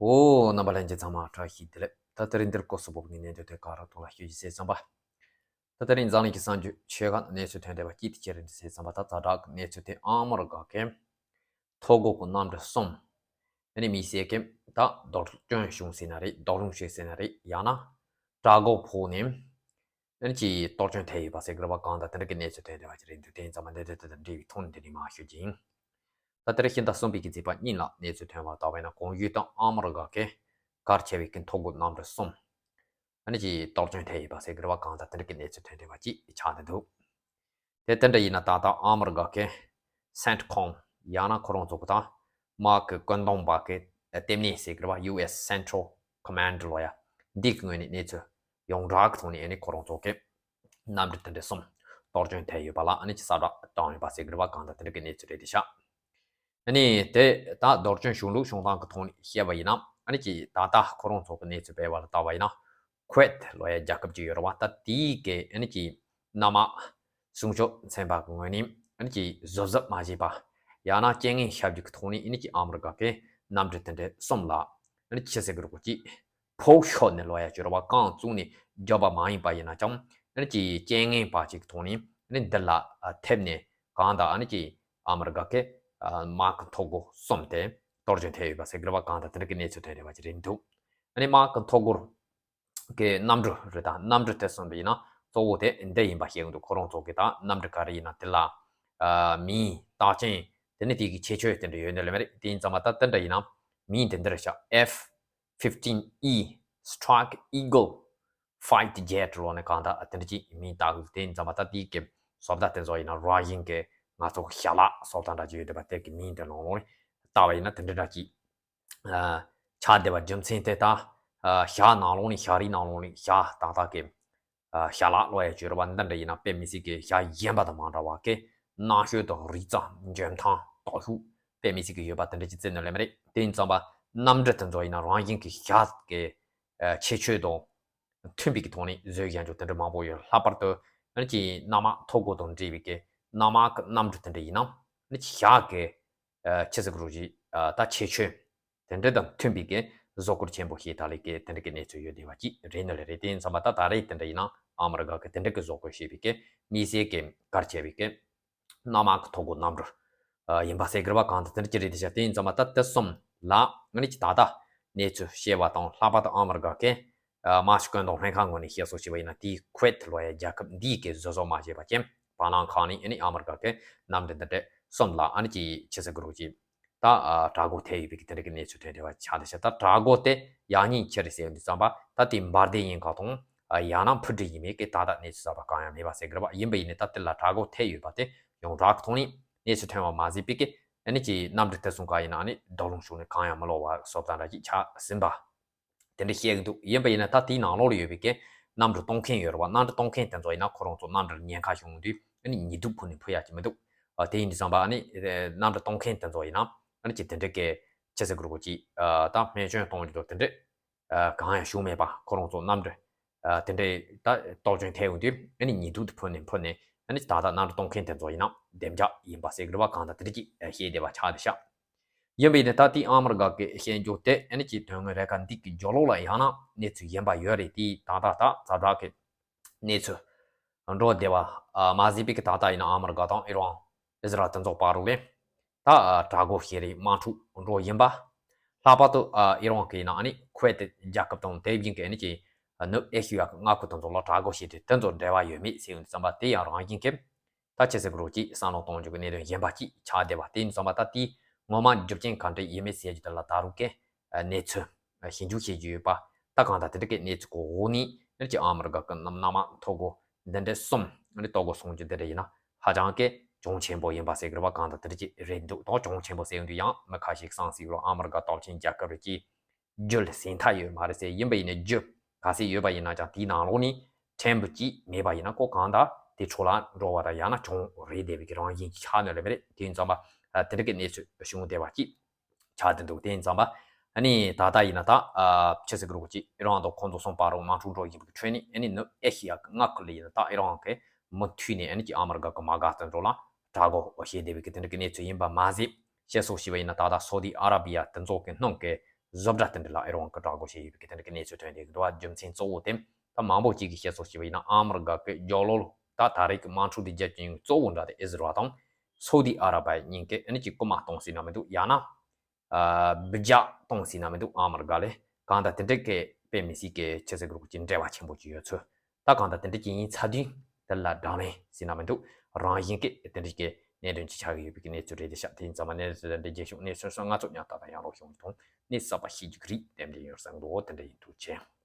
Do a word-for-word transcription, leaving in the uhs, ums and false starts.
འོ། རྣམ་པ་ལྷན་རྒྱས་ཚང་མ་བཀྲ་ཤིས་བདེ་ལེགས། ད་དེ་རིང་འདིར་སྐུ་གཟུགས་བོར་གྱི་གནད་དོན་དེ་ག་རེ་ཐོག་ལ་ཞུ་རྒྱུ་ཟེར་ཙམ་པ། ད་དེ་རིང་འཛམ་གླིང་གི་གསར་འགྱུར་ཆེ་ཁག་གནས་ཚུལ་ཐོན་བསྡད་པ་གཅིག་དེ་ཅི་རེད་ཟེར་ཙམ་པ། ད་ཛ་དྲག་གི་གནས་ཚུལ་དེ་ཨ་མི་རི་ཀ་གི་ཐོ་འགོད་ཀྱི་གནམ་གྲུ་གསུམ། ཨ་ནི་དམིགས་བསལ་གྱི་ད་རྡོག་སྐྱོན་བྱུང་ཟེར་ན་རེད། རྡོག་རླུང་བྱུང་ཟེར་ན་རེད། ཡང་ན་དྲག་རྒོལ་ཕོག་ནས། ཨ་ནི་ཅིག་གཏོར་སྐྱོན་ཐེབས་ཡོད་པ་ཟེར་གྱི་རེད་པ། གང་ལྟར་དེ་འདྲ་གི་གནས་ཚུལ་ཐོན་བསྡད་པ་ཅིག་རེད་འདུག་དེ་ཡིན་ཙང་མ་འདི་འདི་འདི་འདྲ་འབྲེལ་བའི་ཐོག་ནས་འདི་ནས་མར་ཞུ་རྒྱུ་ཡིན། ད་དེ་རིང་ཕྱི་ཟླ་གསུམ་པའི་གི་ཚེས་པ་གཉིས་ལ་གནས་ཚུལ་ཐོན་པ་ལྟ་བས་ན། གོང་ཞུས་ལྟར་ཨ་མི་རི་ཀ་གི་གལ་ཆེ་བའི་གི་ཐོ་འགོད་གནམ་གྲུ་གསུམ། ཨ་ནི་ཅིག་གཏོར་སྐྱོན་ཐེབས་ཡོད་པ་ཟེར་གྱི་རེད་པ། གང་ལྟར་དེ་འདྲ་གི་གནས་ཚུལ་ཐོན་བསྡད་པ་ཅིག་ཆགས་བསྡད་འདུག་དེ་དེ་འདྲ་ཡིན་ན་ད་ལྟ་ཨ་མི་རི་ཀ་གི་སེན་ཊི་ཀོམ། ཡང་ན་ཁོ་རང་ཚོ་གི་ད་དམག་གི་བཀོད་འདོམས་པ་གི་ལྟེ་གནས་ཟེར་གྱི་རེད་པ། ཡུ་ཨེས་Central Command ལོ་ཡ། འདི་གི་ངོས་ནས་གནས་ཚུལ་ཡོངས་གྲགས་ཀྱི་ཐོག་ནས་ཨ་ནི་ཁོ་རང་ཚོ་གི་གནམ་གྲུ་དེ་འདྲ་གསུམ་གཏོར་སྐྱོན་ཐེབས་ཡོད་པ་ལ་ཨ་ནི་ཅིག་གསལ་བསྒྲགས་བཏང་ཡོད་པ་ཟེར་གྱི་རེད་པ། གང་ལྟར་དེ་འདྲ་གི་གནས་ཚུལ་རེད་དེ་ཤག་ཨ་ནི་དེ་ད་གཏོར་སྐྱོན་བྱུང་ལུགས་བྱུང་སྟངས་ཀྱི་ཐོག་ནས་བཤད་པ་ཡིན་ན། ཨ་ནི་ཅིག་ད་ལྟ་ཁོ་རང་ཚོ་གི་གནས་ཚུལ་སྤེལ་བ་ལ་ལྟ་བ་ཡིན་ན། ཁུ་ཝེད་ལོ་ཡ་རྒྱལ་ཁབ་ཅིག་ཡོད་རེད་པ། ད་དེའི་གི་ཨ་ནི་ཅིག་གནམ་དམག་སྲུང་སྐྱོབ་ཚན་པ་གི་ངོས་ནས་ཨ་ནི་ཅིག་བཟོད་གསོལ་མ་བྱས་པ། ཡང་ན་རྐྱེན་ངན་བྱ་རྒྱུ་གི་ཐོག་ནས་ཨ་ནི་ཅིག་ཨ་མི་རི་ཀ་གི་གནམ་གྲུ་དེ་འདྲ་གསུམ་ལ་ཨ་ནི་ཅི་ཟེར་གི་རེད་གོ། ཅིག་ཕོག་ཤོར་ནས་ལོ་ཡ་ཅིག་ཡོད་རེད་པ། རྐང་བཙུགས་ནས་རྒྱབ་པ་མ་ཡིན་པ་ཡིན་ན་ཅང་ཨ་ནི་ཅིག་རྐྱེན་ངན་པ་ཅིག་གི་ཐོག་ནས་ཨ་ནི་འདི་ལ་ཨ་ཐེབས་ནས། གང་ལྟར་ཨ་ནི་ཅིག་ཨ་མི་རི་ཀ་གི་ཨ་དམག་གི་ཐོ་འགོད་གསུམ་དེ་གཏོར་སྐྱོན་ཐེབས་ཡོད་པ་ཟེར་གི་རེད་པ། གང་ལྟར་དེ་འདྲ་གི་གནས་ཚུལ་ཐོན་བསྡད་པ་ཅིག་རེད་འདུག་ཨ་ནི་དམག་གི་ཐོ་འགོད་གི་གནམ་གྲུ་རེད། ད་གནམ་གྲུ་དེ་གསུམ་པ་ཡིན་ན་གཙོ་བོ་དེ་འདི་ཡིན་པ་ཤེས་ཀྱི་འདུག་ཁོ་རང་ཚོ་གི་ད་གནམ་གྲུ་ག་རེ་ཡིན་ན་དེ་ལ་ཨ་མིང་རྟགས་ཅན་དེ་ནི་དེ་གི་ཁྱད་ཆོས་དེ་འདྲ་ཡོད་ནི་ལེ་མ་རེད། དེ་ཡིན་ཙང་མ་ད་དེ་འདྲ་ཡིན་ན་མིང་དེ་འདི་རེད་ཤག F fifteen E Strike Eagle Fighter Jet ལོ་ནས་གང་ལྟར་དེ་འདྲ་ཅིག་མིང་བཏགས་འདུག་དེ་ཡིན་ཙང་མ་ད་དེ་གི་བཟོ་ལྟ་དེ་ཚོ་ཡིན་ན་རང་བཞིན་གི་ང་ཚོ་གི་ཞལ་ལག་བཟོ་ལྟ་འདྲ་ཅིག་ཡོད་བསྡད་པ་དེ་གི་མིང་དེ་ནང་ལོགས་ནས་བཏགས་པ་ཡིན་ན་དེ་འདྲ་འདྲ་ཅིག་ཨ་ཆགས་བསྡད་པ་རྒྱུ་མཚན་དེ་ད་ཨ་ཞྭ་ནང་ལོགས་ནས་ཞྭ་རིའི་ནང་ལོགས་ནས་ཞྭ་ཏག་ཏག་གི་ཨ་ཞལ་ལག་ལོ་ཡ་ཅིག་ཡོད་རེད་པ། འདི་འདྲ་ཡིན་ན་དཔེ་མི་སྲིད་གི་ཞྭ་གཞན་པ་དང་མ་འདྲ་བ་གི་རྣམ་དཔྱོད་དང་རིག་རྩལ་འཇོན་ཐང་སྟོབས་ཤུགས་དཔེ་མི་སྲིད་གི་ཡོད་པ་དེ་འདྲ་ཅིག་བརྩི་ནི་ལེ་མ་རེད། དེ་ཡིན་ཙང་མ་གནམ་གྲུ་དེ་ཚོ་ཡིན་ན་རང་བཞིན་གི་ཞྭ་གི་ཨ་ཁྱད་ཆོས་དང་མཐུན་པའི་གི་ཐོག་ནས་བཟོས་བཞག་རྒྱུ་དེ་འདྲ་མང་པོ་ཡོད། ལྷག་པར་དུ་ཨ་ནི་ཅིག་གནམ་དམག་ཐོ་འགོད་དང་འབྲེལ་བའི་གི་གནམ་དམག་གི་གནམ་གྲུ་དེ་འདྲ་ཡིན་ན་ཨ་ནི་ཅིག་ཞྭ་གི་ཨ་ཆི་ཟེར་གི་རེད་ཅིག་ཨ་ད་ཁྱད་ཆོས་དེ་འདྲ་དང་མཐུན་པའི་གི་བཟོ་བཀོད་ཆེན་པོ་ཞིག་ད་ལས་གི་དེ་འདྲ་གི་གནས་ཚུལ་ཡོད་བསྡད་པ་ཅིག་རེད་ནི་ལེ་རེད། དེ་ཡིན་ཙང་མ་ད་ད་རེས་དེ་འདྲ་ཡིན་ན་ཨ་མི་རི་ཀ་གི་དེ་འདྲ་གི་བཟོ་བཀོད་བྱས་པའི་གི་དམིགས་བསལ་གི་གལ་ཆེ་བའི་གི་གནམ་དམག་གི་ཐོ་འགོད་གནམ་གྲུ་ཨ་ཡིན་པ་ཟེར་གི་རེད་པ། གང་ལྟར་དེ་འདྲ་ཅིག་རེད་དེ་ཤག་དེ་ཡིན་ཙང་མ་ད་དེ་གསུམ་ལ་ང་ནི་ཅིག་ད་ལྟ་གནས་ཚུལ་བཤད་པ་དང་། ལྷག་པར་དུ་ཨ་མི་རི་ཀ་གི་ཨ་དམག་སྤྱི་བཀོད་འདོམས་ལྷན་ཁང་ངོས་ནས་བཤད་སྲོལ་བྱས་པ་ཡིན་ན། དེའི་ཁུ་ཝེད་ལོ་ཡ་རྒྱལ་ཁབ་འདིའི་གི་བཟོ་བཟོ་མ་བྱས་པ་ཅན་བར་སྣང་ཁང་ནས་ཨ་ནི་ཨ་མི་རི་ཀ་གི་གནམ་གྲུ་འདི་འདྲ་གསུམ་ལ་ཨ་ནི་ཅིག་ཆི་ཟེར་གི་རེད་ཅིག་ད་ཨ་དྲག་རྒོལ་ཐེབས་ཡོད་པའི་གི་དེ་འདྲ་གི་གནས་ཚུལ་ཐོན་བསྡད་པ་ཆགས་བསྡད་ཤག་ད་དྲག་རྒོལ་དེ་ཡག་ཉེས་ཅི་རེད་ཟེར་དུས་ཙམ་པ་ད་དེ་འབར་མདེལ་ཡིན་ག་དང་ཨ་ཡང་ན་འཕུར་གྲི་ཡིན་མིན་གི་ད་ལྟ་གནས་ཚུལ་གསར་པ་གང་ཡང་མེད་པ་ཟེར་གི་རེད་པ། ཡིན་པ་ཡིན་ནའི་ད་དེ་ལ་དྲག་རྒོལ་ཐེབས་ཡོད་པ་དེ་ཡོངས་གྲགས་གི་ཐོག་ནས་གནས་ཚུལ་ཐོན་པ་མ་ཟད་པའི་གི་ཨ་ནི་ཅིག་གནམ་གྲུ་དེ་གསུམ་ག་ཡིན་ན་ཨ་ནི་རྡོག་རླུང་ཤོར་ནས་གང་ཡང་མི་ལོག་པ་བཟོ་ལྟ་འདྲ་ཅིག་ཆགས་ཟིན་པ། དེ་འདྲ་བཤད་ཀྱི་འདུག་ཡིན་པ་ཡིན་ན་ད་དེའི་ནང་ལོགས་ལ་ཡོད་པའི་གི་གནམ་གྲུ་གཏོང་མཁན་ཡོད་རེད་པ། གནམ་གྲུ་གཏོང་མཁན་དེ་ཚོ་ཡིན་ན་ཁོ་རང་ཚོ་གནམ་གྲུ་ལ་ཉེན་ཁ་བྱུང་དུས་ཨ་ནི་ཉི་གདུགས་ཕུབ་ནས་འཕུར་ཡག་ཅིག་མི་འདུག་ཨ་དེ་ཡིན་དུས་ཙམ་པ་ཨ་ནི་ཨེ་གནམ་གྲུ་གཏོང་མཁན་དེ་ཚོ་ཡིན་ན་ཨ་ནི་ཅིག་དེ་འདྲ་གི་ཆི་ཟེར་གི་རེད་གོ་ཅིག་ཨ་ད་རྨས་སྐྱོན་གཏོང་རྒྱུ་དང་དེ་འདྲ་ཨ་གང་ཡང་བྱུང་མེད་པ། ཁོ་རང་ཚོ་གནམ་གྲུ་ཨ་དེ་འདྲ་ད་གཏོར་སྐྱོན་ཐེབས་ཡོང་དུས་ཨ་ནི་ཉི་གདུགས་དེ་ཕུབ་ནས་འཕུར་ནས་ཨ་ནི་ད་ལྟ་གནམ་གྲུ་གཏོང་མཁན་དེ་ཚོ་ཡིན་ན་བདེ་འཇགས་ཡིན་པ་ཟེར་གི་རེད་པ། གང་ལྟར་དེ་འདྲ་ཅིག་བཤད་བསྡད་པ་ཆགས་བསྡད་ཤག་ཡིན་པ་ཡིན་ནའི་ད་ལྟའི་ཨ་མི་རི་ཀ་གི་བཤད་རྒྱུ་དེ་ཨ་ནི་ཅིག་དོན་དངོས་རེ་ཁ་འདི་གི་རྒྱབ་ལོགས་ལ་ཡང་ན་གནས་ཚུལ་གཞན་པ་ཡོད་རེད། དེ་ད་ལྟ་ད་ཛ་དྲག་གི་གནས་ཚུལ་འགྲོ་བསྡད་པ་མ་ཟད་པའི་གི་ད་ལྟ་ཡིན་ན་ཨ་མི་རི་ཀ་དང་ཨི་རན་ཨི་ཟི་རལ་དེ་ཚོ་བར་ལ་ད་དྲག་རྒོལ་བྱེད་རེས་དམག་འཁྲུག་འགྲོ་ཡིན་པ། ལྷག་པར་དུ་ཨི་རན་གི་ཡིན་ན་ཨ་ནི་ཁུ་ཝེད་རྒྱལ་ཁབ་དང་དེ་བཞིན་གི་ཨ་ནི་ཅིག་ནུབ་ཨེ་ཤི་ཡ་གི་མངའ་ཁུལ་དེ་ཚོ་ལ་དྲག་རྒོལ་བྱེད་དུས་དེ་ཚོ་འབྲེལ་བ་ཡོད་མེད་ཟེར་ཡོང་དུས་ཙམ་པ་དེ་ཡང་རང་བཞིན་གི་ད་ཆི་ཟེར་གི་རེད་ཅིག་བསམ་བློ་གཏོང་རྒྱུ་གི་གནད་དོན་གཞན་པ་ཅིག་ཆགས་བསྡད་པ། དེ་ཡིན་དུས་ཙམ་པ་ད་དེའི་ངོ་མ་རྒྱུ་རྐྱེན་ག་འདྲ་ཡིན་མིན་ཟེར་རྒྱུ་དེ་ལ་ད་རུང་གི་གནས་ཚུལ་ཞིབ་འཇུག་བྱེད་རྒྱུ་ཡོད་པ། ད་གང་ལྟར་དེ་འདྲ་གི་གནས་ཚུལ་གི་འོག་ནས་ཨ་ནི་ཅིག་ཨ་མི་རི་ཀ་གི་གནམ་དམག་ཐོ་འགོད་འདི་འདྲ་གསུམ་ཨ་ནི་གཏོར་རྒོལ་སོང་རྒྱུ་འདི་འདྲ་ཡིན་ན་ཧ་ཅང་གི་གྱོང་ཆེན་པོ་ཡིན་པ་ཟེར་གི་རེད་པ། གང་ལྟར་དེ་འདྲ་ཅིག་རེད་འདུག་ད་གྱོང་ཆེན་པོ་ཟེར་ཡོང་དུས་ཡང་མི་ཁ་ཤས་བསམ་སྲིད་གི་རེད། ཨ་མི་རི་ཀ་སྟོབས་ཆེན་རྒྱལ་ཁབ་རེད་ཅེས། རྒྱུ་ལ་ཟིན་ཐག་ཡོད་མ་རེད་ཟེར། ཡིན་པ་ཡིན་ན་རྒྱུ་ག་ཚད་ཡོད་པ་ཡིན་ན་ཀྱང་དེའི་ནང་ལོགས་ནས་ཕྲན་བུ་ཅིག་མེད་པ་ཡིན་ན་ཁོ་གང་ལྟར་དེ་འཕྲོ་བརླག་འགྲོ་བ་དང་ཡང་ན་གྱོང་རེད་བསྡད་པའི་གི་རང་བཞིན་ཆགས་ནི་ལེ་མ་རེད། དེ་ཡིན་ཙང་པ་དེ་འདྲ་གི་གནས་ཚུལ་བྱུང་བསྡད་པ་ཅིག་ཆགས་བསྡད་འདུག་དེ་ཡིན་ཙང་པ་ཨ་ནི་ད་ལྟ་ཡིན་ན་ད་ཆི་ཟེར་གི་རེད་གོ་ཅིག་ཨི་རན་དང་ཁོང་ཚོ་གསུམ་བར་དུ་དམག་འཁྲུག་འགྲོ་བཞིན་པའི་ཁྲོད་ནས་ཨ་ནི་ནུབ་ཨེ་ཤི་ཡ་གི་མངའ་ཁུལ་ལ་ཡིན་ན་ད་ཨི་རན་གི་མུ་མཐུད་ནས་ཨ་ནི་ཅིག་ཨ་མི་རི་ཀ་གི་དམག་སྒར་དེ་ཚོ་ལ་དྲག་རྒོལ་བྱེད་བསྡད་པའི་གི་དེ་འདྲ་གི་གནས་ཚུལ་ཡིན་པ་མ་ཟད། བཤད་སྲོལ་བྱས་པ་ཡིན་ན་ད་ལྟ་སོ་ཏི་ཨ་ར་བི་ཡ་དེ་ཚོ་གི་སྣུམ་གི་ བཟོ་གྲྭ་དེ་འདྲ་ལ་ཨེ་རོང་གི་བྲག་སྒོ་ཞེས་ཡོད་པའི་དེ་འདྲ་གི་གནས་ཚུལ་ཐོན་ཏེ་འདུག་བ། རྒྱུ་མཚན་གཙོ་བོ་དེ་ད་མང་པོ་ཅིག་གིས་བཤད་སོགས་བྱས་པ་ཡིན་ན་ཨ་མི་རི་ཀ་གི་རྒྱབ་ལོགས་ད་ད་རེས་ཀྱི་དམག་འཁྲུག་འདི་རྒྱབ་ཀྱི་གཙོ་བོ་འདྲ་དེ་ཨི་ཟི་རལ་དང་སོ་ཏི་ཨ་ར་བྷི་ཡ་གཉིས་ཀས་ཨ་ནི་ཅིག་རྐུ་མ་གཏོང་སྲིད་ན་མི་འདུག་ཡང་ན། ཨ་སྦུ་རྒྱག་གཏོང་སྲིད་ན་མི་འདུག་ཨ་མི་རི་ཀ་ལས་གང་ལྟར་དེ་འདྲ་གི་དཔེ་མི་སྲིད་ཀྱི་ཆི་ཟེར་དགོས་རེད་ཀྱི་འབྲེལ་བ་ཆེན་པོ་ཅིག་ཡོད་ཚུལ། ད་གང་ལྟར་དེ་འདྲ་ཅིག་ཡིན་ཚར་དུས་དེ་ལ་དྲང་བདེན་ཟེར་ན་མི་འདུག་རང་བཞིན་གྱིས་དེ་འདྲ་གི་གནད་དོན་ཅིག་ཆགས་ཀྱི་ཡོད་པའི་གནས་ཚུལ་རེད་དེ་ཤག་དེ་ཡིན་ཙང་མ་གནས་ཚུལ་དེ་འདྲ་རྒྱས་ཤོག་གནས་ཚུལ་སོགས་ང་ཚོ་ཉག་ཏག་ཏག་ཡང་རོགས་ཤོག་མཐོང་གནས་གསར་པ་ཤེས་རྒྱུ་གི་རིགས་དེ་འདྲ་ཡོད་བསམ་འདུག་དེ་འདྲ་ཡིན་ཐུགས་རྗེ་ཆེ།